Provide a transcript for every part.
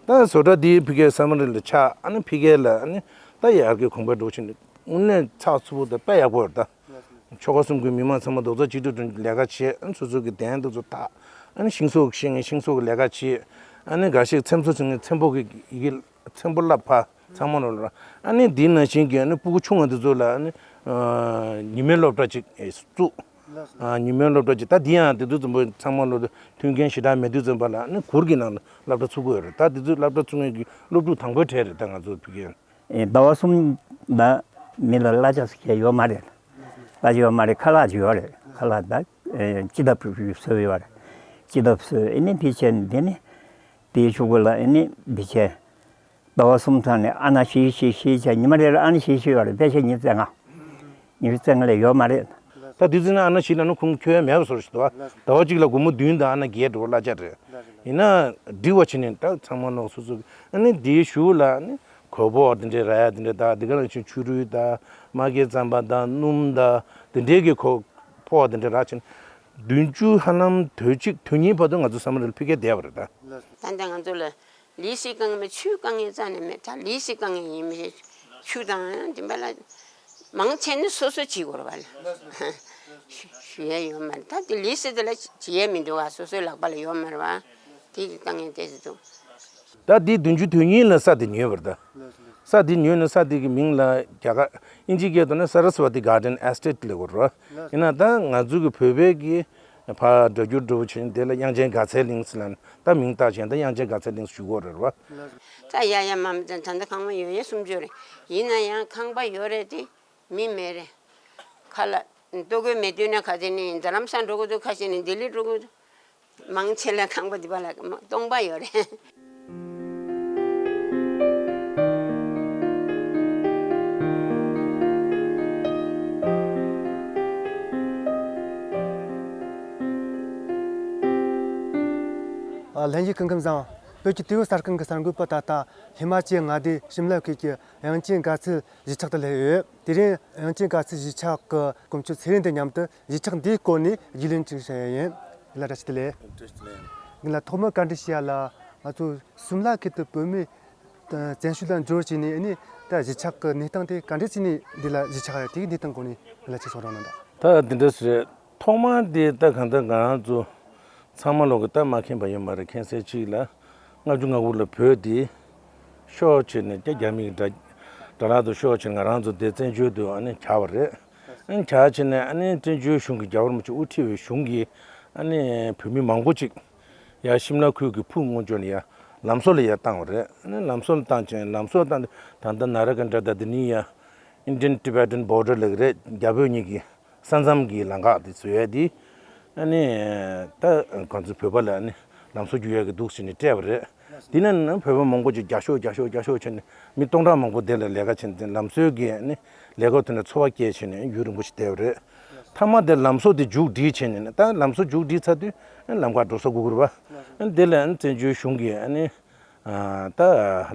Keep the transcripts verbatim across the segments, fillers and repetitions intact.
ད་བཟོ་གྲྭ་འདིའི་ཕ་གིའི་ས་མ་རི་ལ་ཆགས། ཨ་ནི་ཕ་གི་ལ་ཨ་ནི་ད་ཡར་གི་གོང་འཕེལ་འགྲོ་ཕྱིན་དངོས་གནས་ཚགས་ཚུད་པོ་དང་དཔེ་ཡག་པོ་ཡོད་ད། ཆོལ་ཁ་གསུམ་གྱི་མི་མང་ཚང་མ་རྡོག་རྩ་གཅིག་སྒྲིལ་ཐོག་ལས་ཀ་བྱེད། ཨ་ནི་སོ་སོ་གི་གདན་དེ་ཚོ་འཐག། ཨ་ནི་ཤིང་བཟོ་ཤེས་མཁན་ཤིང་བཟོ་གི་ལས་ཀ་བྱེད། ཨ་ནི་འགའ་ཞིག་ཚེམ་བཟོ་བྱེད་མཁན་ཚེམ་བཟོ་གི་ཡི་གེ་ཚེམ་བཟོ་བསླབ་ཕ་ཚང་མ་ལོ་ལ། ཨ་ནི་འདི་ནང་བཞིན་གྱི་ཨ་ནི་སྤུ་གུ་ཆུང་བ་འདི་ཚོ་ལ་ཨ་ནི་ཉི་མའི་སློབ་གྲྭ་ཅིག་བཙུགས། ཉི་མའི་སློབ་གྲྭ་ཅིག་ད་འདི་ཡང་དེ་དུས་ཙམ་པ་ཚང་མ་ལོ་མཐུན་རྐྱེན་ཞེ་དྲག་མེད་དུས་ཙམ་པ་ལ་ཨ་ནི་གུར་གྱི་ནང་ལ་སློབ་གྲྭ་ཚུགས་ཀྱི་ཡོད་རེད། ད་དེ་དུས་སློབ་གྲྭ་ཚུགས་མཁན་གྱི་སློབ་ཕྲུག་དང་པོའི་གྲས་རེད། ད་ང་ཚོ་ཕ་གིའི། ཟླ་བ་གསུམ་ད་མི་ལ་གླ་ཆ་ཟེར་མཁན་ཡོད་མ་རེད། གླ་ཆ་ཡོད་མ་རེད། ཁ་ལག་ཅིག་ཡོད་རེད། ཁ་ལག་ད་སྤྱི་ཟླ་བཞི་བཞི་བཟོས་ཡོད་རེད། སྤྱི་ཟླ་བཞི་ཨ་ནི་ཕལ་ཆེར་འདི་ནི་དེའི་ཕྱུག་པོ་ལ་ཨ་ནི་ཕལ་ཆེར་ཟླ་བ་གསུམ་ཚང་ནས་ཨ་ན་བཞི་བཞི་བཞི་བྱས་ཉི་མ་རེ་ལ་ཨ་ན་བཞི་བཞི་ཡོད་རེད། ཕལ་ཆེར་ཉི་ཤུ་རྩ་ལྔ། ཉི་ཤུ་རྩ་ལྔ་ལས་ཡོད་མ་རེད། ད་དུས་ཚོད་ན་ཨ་ན་བཞི་ལ་ནི་ཁུངས་འཁྱོལ་མེད་པ་བཟོ་ཞིག་འདུག་བ། ཟླ་བ་གཅིག་ལ་སྒོར་མོ་བདུན་དང་ཨ་ན་བརྒྱད་འགྲོ་གླ་ཆ་རེད། ཡིན་ན་འགྲིག་པ་བྱས་ནས་ད་ཚང་མ་ལོག་སོ་སོ་གི་ཨ་ནི་འདིའི་གཞུག་ལ་ཨ་ནི་གོས་ཕོགས་དེ་འདྲའི་རག་ཡ་དེ་འདྲ་ད་དེ་ག་ནང་བཞིན་ཆུ་རུལ་ད་མ་སྐྱེས་རྩམ་པ་ད་སྣུམ་ད་དེ་འདྲའི་གི་གོས་ཕོགས་དེ་འདྲ་རག་བྱས་ནས་བདུན་ཅུ་ཧ་ལམ་དོན་གཅིག་དོན་གཉིས་བར་དུ་ང་ཚོ་ས་མ་རི་ལ་ཕ་གིར་བསྡད་པ་རེད་ད། ད་ལྟ་ང་ཚོ་ལ་ལི་སི་དཀའ་ངལ་མེད། ཆུའི་དཀའ་ངལ་རྩ་ནས་མེད། ད་ལི་སི་དཀའ་ངལ་ཡིན་མི་ཆུ་དང་དེ་འབའ་ལ་མང་ཆེ་ནི་སོ་སོ་བྱེད་དགོས་རེད་བ། ཞུ་ཞུ་ཡས་ཡོད་མ་རེད། ད་དེ་ལི་སི་དེ་ལ་བྱེད་ཡས་མི་འདུག་ག་སོ་སོའི་ལག་པ་ལ་ཡོད་མ་རེད་བ། དེ་གི་དཀའ་ངལ་ཏོག་ཙམ་འདུག་ད་དེ་བདུན་ཅུ་དོན་གཉིས་ལ་ས་དེ་ཉོས་པ་རེད་ད། ས་དེ་ཉོས་ནས་ས་དེ་གི་མིང་ལ་རྒྱ་གར་དབྱིན་ཇིའི་སྐད་ཐོག་ནས་Saraswati Garden Estate་ལབ་དགོས་རེད་བ། ཡིན་ན་ད་ང་ཚོ་གི་བོད་པའི་གི་ཕར་སྒྲ་སྒྱུར་འགྲོ་བྱས་དེ་ལ་དབྱངས་ཅན་དགའ་ཚལ་གླིང་ཟེར་ལབ་ནས་ད་མིང་བཏགས་བྱས་ད་དབྱངས་ཅན་དགའ་ཚལ་གླིང་ཞུ་གི་ཡོད་རེད་བ། ད་ཡ་ཡ་མ་མ་ད་ད་ཁང་པ་ཡོད་ཡ་སུམ་ཅུ་རེད། ཡིན་ན་ཡང་ཁང་པ་ཡོད་རེད་དེ་མི་མེད་རེད། ཁ་ལ་ལྟོ་གོས་མེད་དུས་ན་ཁ་ཅིག་ནི་རྡ་རམ་ས་འགྲོ་གི་འདུག་ཁ་ཅིག་ནི་ལྡི་ལི་འགྲོ་གི་འདུག་མང་ཆེ་ལ་ཁང་པ་འདི་པ་ལ་སྟོང་པ་ཡོད་རེད། ཨ། ལྷན་རྒྱས་སྐུ་ཁམས་བཟང་། བོད་ཀྱི་དུས་བབ་གསར་ཁང་གི་གསར་འགོད་པ་ད་ལྟ་ཧི་མ་ཅལ་མངའ་སྡེ་ཤིམ་ལ་ཁུལ་གྱི་དབྱངས་ཅན་དགའ་ཚལ་གཞིས་ཆགས་དུ་སླེབས་ཡོད། དེ་རིང་དབྱངས་ཅན་དགའ་ཚལ་གཞིས་ཆགས་ཀྱི་དཀོན་མཆོག་ཚེ་རིང་དང་མཉམ་དུ་གཞིས་ཆགས་འདིའི་སྐོར་ནས་རྒྱུས་ལོན་ཅིག་བྱ་ཡ་ཡིན། རྒན་ལགས་བཀྲ་ཤིས་བདེ་ལེགས། བཀྲ་ཤིས་བདེ་ལེགས། རྒན་ལགས་ཐོག་མར་བཀའ་འདྲི་ཞུ་ཡ་ལ་ང་ཚོ་ཤིམ་ལ་ཁུལ་དུ་བོད་མི་བཙན་བྱོལ་ལ་འབྱོར་བྱས་ནས་ཨ་ནི་ད་གཞིས་ཆགས་ཀྱི་གནས་སྟངས་དེ་ག་འདྲས་བྱས་ནས་འདི་ལ་གཞིས་ཆགས་ཡ་དེའི་གནས་སྟངས་སྐོར་ནས་རྒན་ལགས་ཅིག་གསུང་རོགས་གནང་དང་། ད་འདི་འདྲ་ཞིག་རེད། ཐོག་མར་དེ་ད་གང་ལྟར་ང་རང་ཚོ་ཚང་མ་ལོག་གི་ད་མ་མཁྱེན་པ་ཡོད་མ་རེད། མཁྱེན་གསལ་གཅིག་ལ་ལྔ་བཅུ་ང་དགུ་ལ་བོད་དེ་ཤོར་བྱས་ནས་རྒྱ་རྒྱ་མི་གི་དགྲ་དགྲ་ལག་ཏུ་ཤོར་བྱས་ནས་ང་རང་ཚོ་དེ་བཙན་བྱོལ་དུ་ཨ་ནི་གྱར་བ་རེད། ཨ་ནི་གྱར་བྱས་ནས་ཨ་ནི་བཙན་བྱོལ་གཞུང་གི་རྒྱལ་བ་རིན་པོ་ཆེ་དབུ་ཁྲིད་པའི་གཞུང་གིས་ཨ་ནི་བོད་མི་མང་པོ་ཅིག་ཡར་ཤིམ་ལ་ཁུལ་གྱི་ཕུག་སྔོན་འཇོག་ནས་ཡར་ལམ་བཟོ་ལ་ཡར་བཏང་བ་རེད། ཨ་ནི་ལམ་བཟོ་ལ་བཏང་བྱས་ནས་ལམ་བཟོ་བཏང་སྟེ་ད་ལྟ་ན་ར་ཀན་ཌ་དང་དེ་ནས་ཡར་Indian Tibetan Border་ལབ་ཀྱི་རེད། རྒྱ་བོད་གཉིས་ཀྱི་ས་མཚམས་ཀྱི་ལམ་ཁ་དེ་བཟོ་ཡས་དེ། ཨ་ནི་ད་ང་ཚོ་བོད་པ་ལ་ཨ་ནི་ལམ་བཟོ་རྒྱུག་ཡས་ཀྱི་འདུག་ཟེར་ནས་སྤྲད་པ་རེད། དེ་ནས་ནི་བོད་པ་མང་པོ་ཅིག་རྒྱག་ཤོག་རྒྱག་ཤོག་རྒྱག་ཤོག་བྱས་ནས་མི་སྟོང་ཕྲག་མང་པོ་དེ་ལ་ལས་ཀ་བྱས་ནས་ལམ་བཟོའི་གི་ཨ་ནི་ལས་ཀ་ཐོག་ནས་འཚོ་བ་སྐྱེལ་བྱས་ནས་ཡུན་རིང་པོ་ཞིག་བསྡད་པ་རེད། མཐའ་མ་དེ་ལམ་བཟོ་དེ་མཇུག་སྒྲིལ་བྱས་ནས་ནི་ད་ལམ་བཟོ་མཇུག་སྒྲིལ་ཚར་དུས་ཨ་ནི་ལམ་ཁ་འགྲོ་ས་དགོས་ཀྱི་རེད་པ། ཨ་ནི་དེ་ལ་ཨ་ནི་བཙན་བྱོལ་གཞུང་གིས་ཨ་ནི། ད་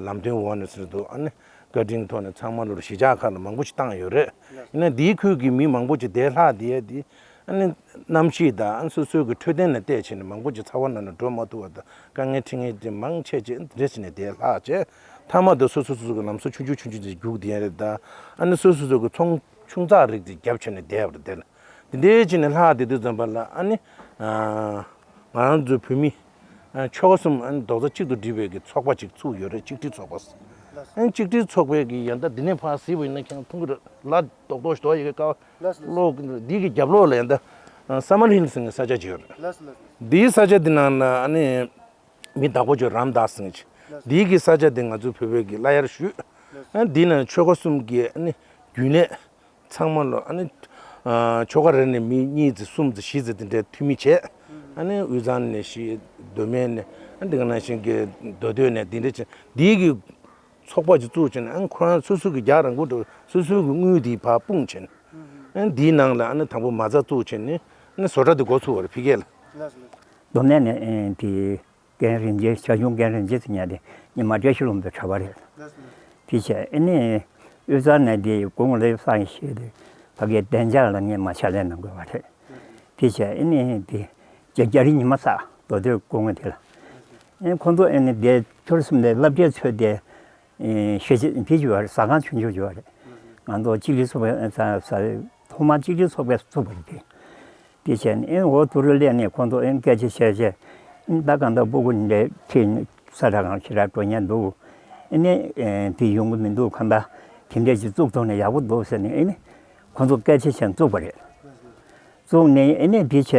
ལམ་སྟོན་འོག་ནས་ཟེར་འདུག་ཨ་ནི་བཀའ་དྲིན་ཐོག་ནས་ཚང་མ་ལོར་གཞིས་ཆགས་ཁག་ལ་མང་པོ་ཞིག་བཏང་ཡོད་རེད། ཡིན་ན་འདིའི་ཁུལ་གྱི་མི་མང་པོ་ཅིག་དེ་ལྷག་དེ་དེ་ཨ་ནི་གནམ་གཤིས་དང་ཨ་ནི་སོ་སོའི་གི་འཕྲོད་བསྟེན་ལ་བལྟས་བྱས་ནས་མང་པོ་ཅིག་ཚ་བ་ནང་ལ་འགྲོ་མ་ཐུབ་པ་དང་དཀའ་ངལ་འཕྲད་མཁན་དེ་མང་ཆེ་ཅིག་འདི་འདྲ་བྱས་ནས་དེ་ལྷག་བྱས་མཐའ་མ་དུ་སོ་སོ་སོ་སོ་གི་ལམ་བཟོ་ཆུང་ཆུང་ཆུང་ཆུང་ཅིག་རྒྱུགས་དེ་ཡན་རེད་ད། ཨ་ནི་སོ་སོ་སོ་གི་ཚོང་ཆུང་ཙག་རིགས་དེ་རྒྱབ་བྱས་ནས་བསྡད་པ་རེད་དེ་ལ། འདི་འདྲའི་ཅིག་ནས་ལྷག་བསྡད་དུས་ཙམ་པ་ལ་ཨ་ནི། ང་རང་ཚོའི་བོད་མི། ཆོལ་ཁ་གསུམ་ཨ་ནི་རྡོག་རྩ་གཅིག་ཏུ་སྒྲིལ་བའི་གི་ཚོགས་པ་ཅིག་ཚུགས་ཡོད་རེད། གཅིག་སྒྲིལ་ཚོགས་པ། ཨ་ནི་གཅིག་སྒྲིལ་ཚོགས་པའི་གི་ཡང་ད་འདི་ནས་ཕར་གཟིགས་པ་ཡིན་ན་ཁྱེད་རང་མཐོང་གི་རེད་ལ་རྡོག་རྡོག་ཞིག་འདུག་ཡ་གི་ཀ་ལོག་འདི་གི་རྒྱབ་ལོགས་ལ་ཡང་ད་སམ་མར་ཧིལ་ཟེར་ནས་ས་ཆ་ཅིག་ཡོད་རེད། འདིའི་ས་ཆ་འདི་ནང་ལ་ཨ་ནི། མི་བདག་པོ་ཅིག་རམ་དཱས་ཟེར་མཁན་ཅིག་འདིའི་གི་ས་ཆ་འདི་ང་ཚོའི་བོད་པའི་གི་གླ་གཡར་ཞུས། ཨ་འདི་ནང་ཆོལ་ཁ་གསུམ་གི་ཨ་ནི་རྒྱུན་ལས་ཚང་མ་ལོ་ཨ་ནི་ཆོལ་ཁ་རེ་ནས་མི་གཉིས་ཙམ་གསུམ་ཙམ་བཞི་ཙམ་དེ་འདྲའི་འཐུས་མི་བྱས། ཨ་ནི་དབུས་གཙང་ནས་བཞི། མདོ་སྨད་ནས་ཨ་འདི་ག་ནང་བཞིན་གི་མདོ་སྟོད་ནས་དེ་འདྲ་བྱས་འདིའི་གི་ཚོགས་པ་ཅིག་བཙུགས་བྱས་ནས་ཨ་ནི་ཁོ་རང་སོ་སོ་གི་རྒྱག་རང་ཁུལ་དུ་སོ་སོའི་གི་དངུལ་དེ་ཕར་སྤུངས་བྱས་ནས་ཨ་ནི་འདིའི་ནང་ལ་ཨ་ནི་དང་པོ་མ་རྩ་བཙུགས་བྱས་ནས་ཨ་ནི་བཟོ་གྲྭ་དེ་འགོ་ཚུགས་པ་རེད་ཕ་གི་ལ། མདོ་སྨད་ནས་ཨ་ནི་དེ། རྒན་རིན་ཆེན་ཞང་ཞུང་རྒན་རིན་ཆེན་ཟེར་མཁན་དེ་ཉི་མ་བཀྲ་ཤིས་ལྷུན་པོའི་གྲྭ་པ་རེད། དེ་བྱས་ཨ་ནི་དབུས་གཙང་ནས་དེ་དགུང་ལོ་བསགས་ཤེས་དེ་ཕ་གིའི་བདེ་འཇགས་ལ་ངས་མ་ཕྱག་ལས་གནང་དགོས་པ་རེད། དེ་བྱས་ཨ་ནི་དེ་རྒྱ་རྒྱ་རི་ཉི་མ་བསགས་མདོ་སྟོད་དགུང་ལོ་དེ་ལ། ཨེ་ཁོང་ཚོ་ཨེ་ནི་དེ་ཐོར་གསུམ་དེ་སློབ་གྲྭའི་ཚོད་དེ་ཤེས་བྱེད་འཕེལ་གྱི་ཡོད་རེད། ཟ་ཁང་ཆུང་ཆུང་ཡོད་རེད། ང་ཚོ་སྤྱི་ལེ་ཚོགས་པའི་ཐོག་མ་སྤྱི་ལེ་ཚོགས་པས་བཙུགས་པ་རེད་དེ། དེ་བྱས་ནས་ཨེ་འོ་དུ་རུ་སླེབས་ནས་ཁོང་ཚོ་ཨེ་སྐད་ཆ་བཤད་བྱས་ཨེ་ད་གང་ལྟར་སྤུ་གུ་འདྲ་ཁྱེད་ས་ཁྲ་གང་ཞིག་ར་འགྲོ་ཉན་འདུག་ཨེ་ནས་དེ་ཡོང་གི་མི་འདུག་ཁ་འདའ་དེ་འདྲས་ཅིག་བཙུགས་ཐུབ་ན་ཡག་པོ་འདུག་ཟེར་ནས་ཨེ་ནས་ཁོང་ཚོ་སྐད་ཆ་བྱས་བཙུགས་པ་རེད། བཙུགས་ནས་ཨེ་ནས་དེ་བྱས་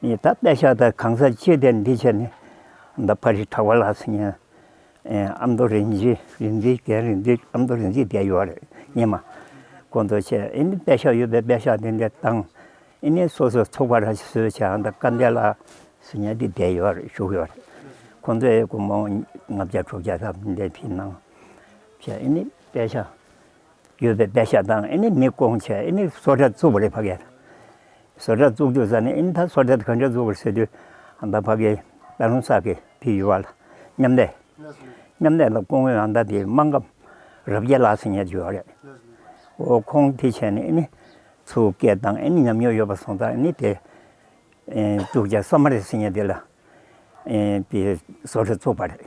ནས་ད་པད་ཤག་དང་གང་ཟག་ཅིག་དེ་འདི་བྱས་ནས་ད་ཕ་རི་གྲགས་པ་ལགས་ཟེར་མཁན། ཨ་མདོ་རིན་ཆེན་རིན་འཛིན་རྒན་རིན་འཛིན་ཨ་མདོ་རིན་འཛིན་བསྡད་ཡོད་རེད་སྔོན་མ། ཁོང་ཚོ་བྱས་ཨེ་ནི་པད་ཤག་ཡོད་པའི་པད་ཤག་དེ་འདྲ་བཏང་། ཨེ་ནི་སོ་སོའི་ཚོགས་པ་ར་ཞིག་བཟོས་བྱས་ཨ་མདའ་སྐལ་ལྡན་ལགས་ཟེར་མཁན་དེ་བསྡད་ཡོད་རེད་བཞུགས་ཡོད་རེད། ཁོང་ཚོས་སྒོར་མོ་ལྔ་བརྒྱ་དྲུག་བརྒྱ་ཙམ་འདྲ་ཕུལ་གནང་། བྱས་ཨེ་ནི་པད་ཤག་ཡོད་པའི་པད་ཤག་བཏང་ཨེ་ནི་མི་བསྐོངས་བྱས་ཨེ་ནི་བཟོ་གྲྭ་བཙུགས་པ་རེད་ཕ་གིར། བཟོ་གྲྭ་བཙུགས་དུས་ཙ་ནས་ཨིན་ད་བཟོ་གྲྭ་དེ་ག་འདྲ་བཙུགས་པ་རེད་ཟེར་དུས་ཨ་ད་ཕ་གི་ད་རུང་ས་གི་དེ་ཡོད་པ་ལ་མཉམ་ལས། མཉམ་ལས་ལ་སྐུ་ངོ་ཨ་ད་དེ་སྨར་ཁམས་རབ་རྒྱས་ལགས་ཟེར་མཁན་ཡོད་རེད། འོ་ཁོང་དེ་བྱས་ནས་ཨིན་ཚུར་སྐད་བཏང་ཨིན་ཉམས་མྱོང་ཡོད་པ་སོང་ཙང་ཨིན་དེ་བཙུགས་བྱས་ས་མ་རེད་ཟེར་མཁན་དེ་ལ་དེ་བཟོ་གྲྭ་བཙུགས་པ་རེད།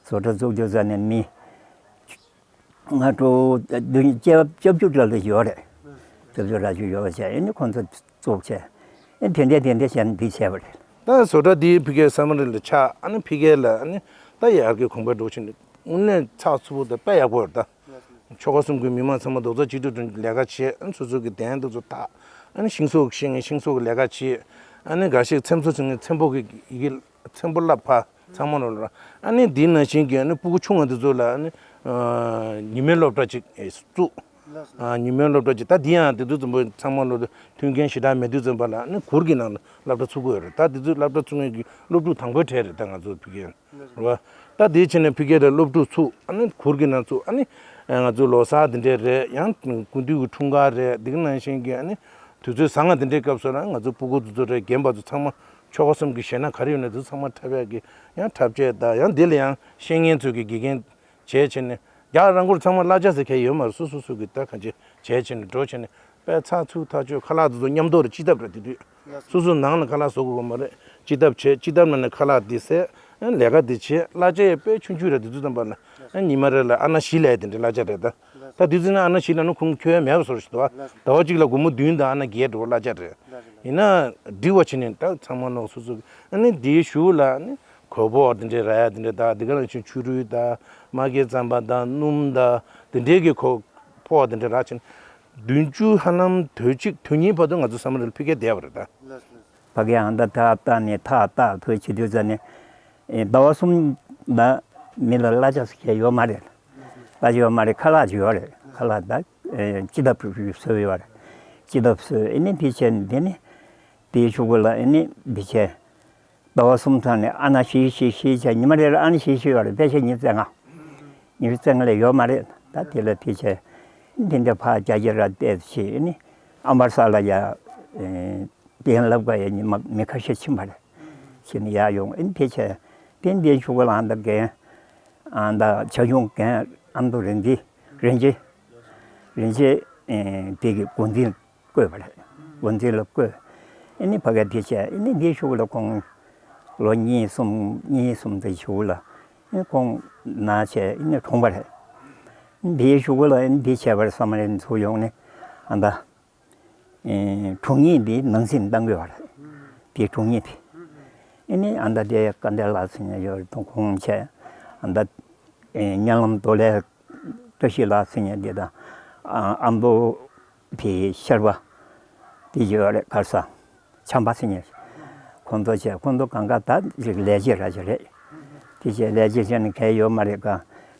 བཟོ་གྲྭ་བཙུགས་དུས་ཙ་ནས་མི། ང་དྲུག་བདུན་བརྒྱད་བཅུ་ལ་ལ་ཡོད་རེད། བཅུ་བཅུ་ལ་ཅིག་ཡོད་བྱས་ཨེ་ནི་ཁོང་ཚོ་བཙུགས་བྱས་ཨེ་དེ་འདྲས་དེ་འདྲས་བྱས་ནས་འདི་བྱས་པ་རེད། ད་བཟོ་གྲྭ་འདིའི་ཕ་གིའི་ས་མ་རི་ལ་ཆགས་ཨ་ནི་ཕ་གི་ལ་ཨ་ནི་ད་ཡར་གི་གོང་འཕེལ་འགྲོ་ཕྱིན་དངོས་གནས་ཚགས་ཚུད་པོ་དང་དཔེ་ཡག་པོ་རེད་ད། ཆོལ་ཁ་གསུམ་གྱི་མི་མང་ཚང་མ་རྡོག་རྩ་གཅིག་སྒྲིལ་དུ་ལས་ཀ་བྱས་ཨ་ནི་སོ་སོ་གི་གདན་དེ་ཚོ་འཐག་ཨ་ནི་ཤིང་བཟོ་ཤེས་མཁན་ཤིང་བཟོ་གི་ལས་ཀ་བྱས་ཨ་ནི་འགའ་ཞིག་ཚེམ་བཟོ་བྱེད་མཁན་ཚེམ་བུ་གི་ཡི་གེ་ཚེམ་བུ་བསླབ་ཕ། ཚང་མ་ལོ་ལ། ཨ་ནི་འདི་ནང་བཞིན་གྱི་ཨ་ནི་སྤུ་གུ་ཆུང་བ་འདི་ཚོ་ལ་ཨ་ནི་ཨ་ཉི་མའི་སློབ་གྲྭ་ཅིག་ཨེ་བཙུགས། ཨ་ཉི་མའི་སློབ་གྲྭ་ཅིག་ད་འདི་ཡང་འདི་ཚོ་འཛམ་བུ་ཚང་མ་ལོ་མཐུན་རྐྱེན་ཞེ་དྲག་མེད་དུས་ཙམ་པ་ལ་ཨ་ནི་གུར་གྱི་ནང་ལ་སློབ་གྲྭ་ཚུགས་ཀྱི་ཡོད་རེད། ད་འདི་ཚོ་སློབ་གྲྭ་ཚུགས་མཁན་གྱི་སློབ་ཕྲུག་དང་པོའི་གྲས་རེད། ད་ང་ཚོ་ཕ་གིར་རེད་བ། ད་འདི་བྱས་ནས་ཕ་གིར་ལ་སློབ་ཕྲུག་ཚུགས་ཨ་ནི་གུར་གྱི་ནང་ཚུགས་ཨ་ནི་ང་ཚོ་ལོ་གསར་འདི་འདྲས་རེད། ཡང་དགུན་དུས་ཀྱི་འཁྲུངས་སྐར་རེད། འདི་ག་ནང་བཞིན་གྱི་ཨ་ནི་དུས་ཚོད་བཟང་ང་འདི་འདྲའི་སྐབས་སུ་ལ་ང་ཚོ་སྤུ་གུ་འདི་ཚོ་རེད། རྒན་པ་ཚོ་ཚང་མ་ཆོལ་ཁ་གསུམ་གྱི་གཞས་སྣ་ག་རེ་ཡོད་ན་དེ་ཚོ་ཚང་མ་འཁྲབ་ཡག་གི་ཡང་འཁྲབ་ཆས་དང་ཡང་འདི་ལ་ཡང་ཤེས་མཁན་ཚོས་ཀྱི་དགེ་རྒན་བྱས་བྱས་ནས་རྒྱ་རང་གུར་ཚང་མ་གླ་ཆ་ཟེར་མཁན་ཡོད་མ་རེད། སོ་སོ་སོ་གི་ད་གང་ཅི་བྱས་བྱས་ནས་འགྲོ་བྱས་ནས་དཔེ་ཚགས་ཚུད་ཐག་ཆོད། ཁ་ལག་དེ་ཚོ་མཉམ་དུ་རེད། སྤྱི་ཐབ་རེད། དེ་དུས་སོ་སོ་ནང་ལ་ཁ་ལག་བཟོ་དགོས་མ་རེད། སྤྱི་ཐབ་བྱས་སྤྱི་ཐབ་ནང་ནས་ཁ་ལག་འདི་བཟས་ལས་ཀ་འདི་བྱས། གླ་ཆ་ཡང་དཔེ་ཆུང་ཆུང་རེད། དེ་དུས་ཙམ་པ་ལ་ཉི་མ་རེ་ལ་ཨ་ན་བཞི་ལས་དེ་འདྲའི་གླ་ཆ་རེད་ད། ད་དུས་ཚོད་ནང་ཨ་ན་བཞི་ལ་ནི་ཁུངས་འཁྱོལ་མེད་པ་བཟོ་ཞིག་འདུག་བ། ཟླ་བ་གཅིག་ལ་སྒོར་མོ་བདུན་དང་ཨ་ན་བརྒྱད་འགྲོ་བ་གླ་ཆ་རེད། ཡིན་ན་འགྲིག་པ་བྱས་ནས་ད་ཚང་མ་ནོར་སོ་སོ་གི་ཨ་ནི་འདིའི་གཞུག་ལ་ཨ་ནི་གོས་ཕོགས་དེ་འདྲའི་རག་ཡ་དེ་འདྲ་ད་འདི་ག་ནང་བཞིན་ཆུ་རུལ་དང་མ་སྐྱེས་རྩམ་པ་དང་སྣུམ་དང་དེ་འདྲའི་གི་གོ་ཕོགས་དེ་འདྲ་རག་བྱས་ནས་བདུན་ཅུ་ཧ་ལམ་དོན་གཅིག་དོན་གཉིས་བར་དུ་ང་ཚོ་ས་མ་རི་ལ་ཕ་གིར་བསྡད་པ་རེད་ད། ཕ་གིར་ཨ་ད་ཐག་བཏགས་ནས་ཐག་བཏགས་ཐུག་བྱེད་དུས་ཙ་ནས་ཟླ་བ་གསུམ་ད་མི་ལ་གླ་ཆ་ཟེར་མཁན་ཡོད་མ་རེད། གླ་ཆ་ཡོད་མ་རེད། ཁ་ལག་ཅིག་ཡོད་རེད། ཁ་ལག་ད་སྤྱི་ཐབ་བཟོས་ཡོད་རེད། སྤྱི་ཐབ་བཟོས་ཨེ་ནི་དེ་བྱས་ནས་དེ་ནི་དེའི་གཞུག་གུ་ལ་ཨེ་ནི་དེ་བྱས་ཟླ་བ་གསུམ་ཚང་ནས་ཨ་ན་བཞི་བཞི་བཞི་བྱས་ཉི་མ་རེ་ལ་ཨ་ན་བཞི་བཞི་ཡོད་རེད། ཕལ་ཆེར་ཉི་ཤུ་རྩ་ལྔ། ཉི་ཤུ་རྩ་ལྔ་ལས་ཡོད་མ་རེད། ད་དེ་ལ་དེ་བྱས་དེ་འདྲ་ཕར་རྒྱ་ཆེ་ར་བལྟས་བྱས་ཨེ་ནི་ཨམ་བར་ས་ལ་ཡ། གཏན་ལབ་ཀ་ཡ་ཉི་མ་མི་ཁ་ཤས་ཕྱིན་པ་རེད། ཕྱིན་ནས་ཡར་ཡོང་ཨིན་དེ་བྱས་དེ་འདི་ཆུ་གུ་ལ་ཨ་མདའ་རྒན་ཨ་མདའ་ཆ་ཆུང་རྒན་ཨ་མདོ་རིན་འཛིན་རིན་ཆེན་རིན་ཆེན་དེ་གི་འགོ་འཛིན་བསྐོས་པ་རེད། འགོ་འཛིན་ལ་བསྐོས་ཨིན་ནི་ཕ་གི་དེ་བྱས་ཨིན་ནི་འདི་ཆུ་གུ་ལ་ཁོང་ལོ་གཉིས་གསུམ་གཉིས་གསུམ་དེ་ཆུ་གུ་ལ་ཨིན་ཁོང་ན་བྱས་ཨིན་ནི་གྲོངས་པ་རེད། འདི་ཆུ་གུ་ལ་ཨིན་འདི་བྱས་པར་བསམ་རེད་ཚུར་ཡོང་ནི་ཨ་མདའ། དྲུང་ཡིག་འདི་ནང་སེམས་གཏང་དགོས་པ་རེད། དེ་དྲུང་ཡིག་དེ། ཨེ་ནི་ཨ་མདའ་དེ་བཀའ་འདས་ལགས་ཟེར་མཁན་ཡོད་རེད། ཁོང་བྱས་ཨ་མདའ་གཉའ་ལམ་རྡོ་ལས་བཀྲ་ཤིས་ལགས་ཟེར་མཁན་དེ་དང་ཨ་མདོ་དེ་ཤར་བ་དེ་ཡོད་རེད། གར་ས་བྱམས་པ་ཟེར་མཁན་ཁོང་ཚོ་བྱས་ཁོང་ཚོ་གང་ག་ད་ཅིག་ལས་བྱེད་ར་ཅིག་རེད། དེ་བྱས་ལས་བྱེད་བྱས་ནས་གལ་ཡོད་མ་རེད། ག་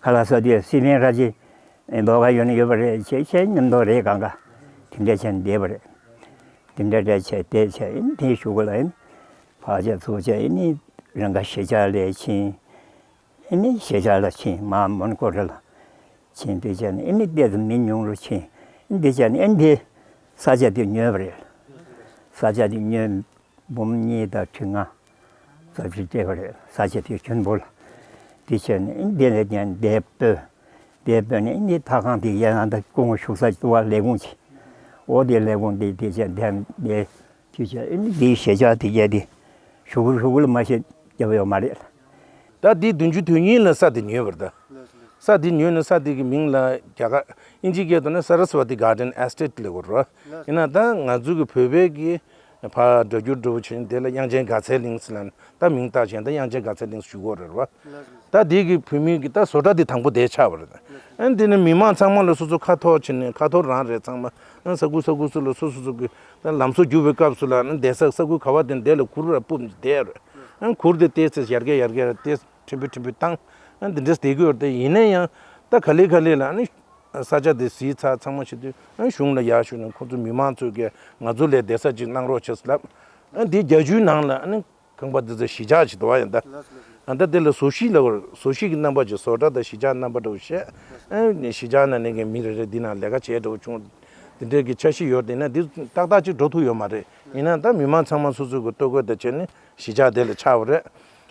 ཁ་ལག་ཟ་དུས་སི་མེན་ར་ཅིག་ལོགས་ཀ་ཡོད་ན་ཡོད་པ་རེད། བྱས་བྱས་མཉམ་དུ་རེད། གང་ག་དེ་འདྲ་བྱས་ནས་བསྡད་པ་རེད། དེ་འདྲ་འདྲ་བྱས་བསྡད་བྱས་ཨེ་ནི་དེའི་གཞུག་གུ་ལ་ཨེ་ནི་ཕར་བྱས་ཚུར་བྱས་ཨེ་ནི་རང་ཁ་གཞིས་ཆགས་ལ་ཕྱིན། ཨེ་ནི་གཞིས་ཆགས་ལ་ཕྱིན། མར་མོན་གྷོ་རི་ལ་ཕྱིན། དེ་བྱས་ནས་ཨེ་ནི་བལྟས་ཙང་མི་ཉུང་རུ་ཕྱིན། ཨེ་ནི་དེ་བྱས་ནས་ཨེ་ནི་དེ་ས་ཆ་དེ་ཉོས་པ་རེད། ས་ཆ་དེ་ཉོས། འབུམ་གཉིས་དང་ཁྲི་ལྔ་ཙམ་ཞིག་སྤྲད་པ་རེད། ས་ཆ་དེ་ཆེན་པོ་ལ། དེ་བྱས་ནས་ཨེ་ནི་དེ་ལ་ཉན་དེ་སྤོས། དེ་སྤོས་ནས་ཨེ་ནི་ཐག་ཁང་དེ་ཡན་ཨ་ད་སྐུ་ངོ་བཞུགས་ས་ལྟུ་བ་ལས་ཁུངས་ཀྱི། འོ་དེ་ལས་ཁུངས་དེ་དེ་བྱས་དེ་དེ་དུས་བྱས་ཨེ་ནི་དེའི་གཞིས་ཆགས་དེ་གས་དེ་ཞུ་གུ་ཞུ་གུ་ལ་མ་ཤེས་རྒྱབ་ཡོད་མ་རེད། ད་འདི་བདུན་ཅུ་དོན་གཉིས་ལ་ས་དེ་ཉོས་པ་རེད་ད། ལགས་སོ། ས་དེ་ཉོས་ནས་ས་དེ་གི་མིང་ལ་རྒྱ་གར་དབྱིན་ཇིའི་སྐད་ཐོག་ནས་Saraswati Garden Estate ལབ་དགོས་རེད། ལགས་སོ། ཡིན་ན་ད་ང་ཚོ་གི་བོད་པའི་གི་ཕར་སྒྲ་སྒྱུར་འདྲ་པོ་བྱས་ནས་དེ་ལ་དབྱངས་ཅན་དགའ་ཚལ་གླིང་ཟེར་ལབ་ནས་ད་མིང་བཏགས་བྱས་ད་དབྱངས་ཅན་དགའ་ཚལ་གླིང་ཞུ་གི་ཡོད་རེད་བ། ལགས་སོ། ད་དེ་གི་བོད་མིའི་གི་ད་བཟོ་གྲྭ་དེ་དང་པོ་དེ་ཆགས་པ་རེད། ལགས་སོ། ཨ་ནི་དེ་ནས་མི་མང་ཚང་མ་ལ་སོ་སོ་ཁ་ཐོར་བྱས་ནས་ཁ་ཐོར་རང་རེད་ཚང་མ། ཨ་ས་ཁུལ་ས་ཁུལ་སུ་ལ་སོ་སོ་སོ་གི་ད་ལམ་བཟོ་རྒྱུག་པའི་སྐབས་སུ་ལ་ཨ་ནི་བསྡད་ས་ས་ཁུལ་ག་བ་དེ་འདི་ལ་གུར་ར་སྤུབས་ནས་བསྡད་ཡོད་རེད། ཨ་གུར་དེ་ཏོག་ཙམ་ཡར་རྒྱས་ཡར་རྒྱས་ཏོག་ཙམ་ཕྲན་བུ་ཕྲན་བུ་བཏང་། ཨ་འདི་འདྲས་བསྡད་ཀྱི་ཡོད་རེད། དེ་ཡིན་ན་ཡང་ད་ག་ལེ་ག་ལེ་ལ་ཨ་ནི་ས་ཆ་དེ་གཟིགས་ཚར་ཚང་མ་བྱེད་དུས་ཨ་གཞུང་ལ་ཡར་ཞུས་ནས་ཁོང་ཚོ་མི་མང་ཚོས་ཀྱི་ང་ཚོ་ལ་བསྡད་ས་ཅིག་གནང་རོགས་བྱེད་ཟེར་ལབ། ཨ་འདི་རྒྱ་ཆུའི་ནང་ལ་ཨ་ནི་ཁང་པ་འདི་ཚོ་གཞིས་ཆགས་ཅིག་འདུག་བ་ཡང་ད། ལགས་སོ། ལགས་སོ། ཨ་ད་དེ་ལ་བཟོ་གཞིས་ལབ་པར་བཟོ་གཞིས་ཀྱི་རྣམ་པ་ཅིག་བཟོ་གྲྭ་དང་གཞིས་ཆགས་རྣམ་པ་འདྲ་བོ་བཤད། ཨ་ནི་གཞིས་ཆགས་ནང་ནས་ཀྱི་མི་རེ་རེ་འདི་ནང་ལས་ཀ་བྱས་འདྲ་བོ་བྱུང་། འདི་འདྲའི་གི་འཆར་གཞི་ཡོད་དེ་ན་འདི་ཏག་ཏག་ཅིག་འགྲོ་ཐུབ་ཡོད་མ་རེད། ཡིན་ན་ད་མི་མང་ཚང་མ་སོ་སོ་གི་ལྟོ་གོས་དང་བྱས་ནས་གཞིས་ཆགས་དེ་ལ་ཆགས་པ་རེད།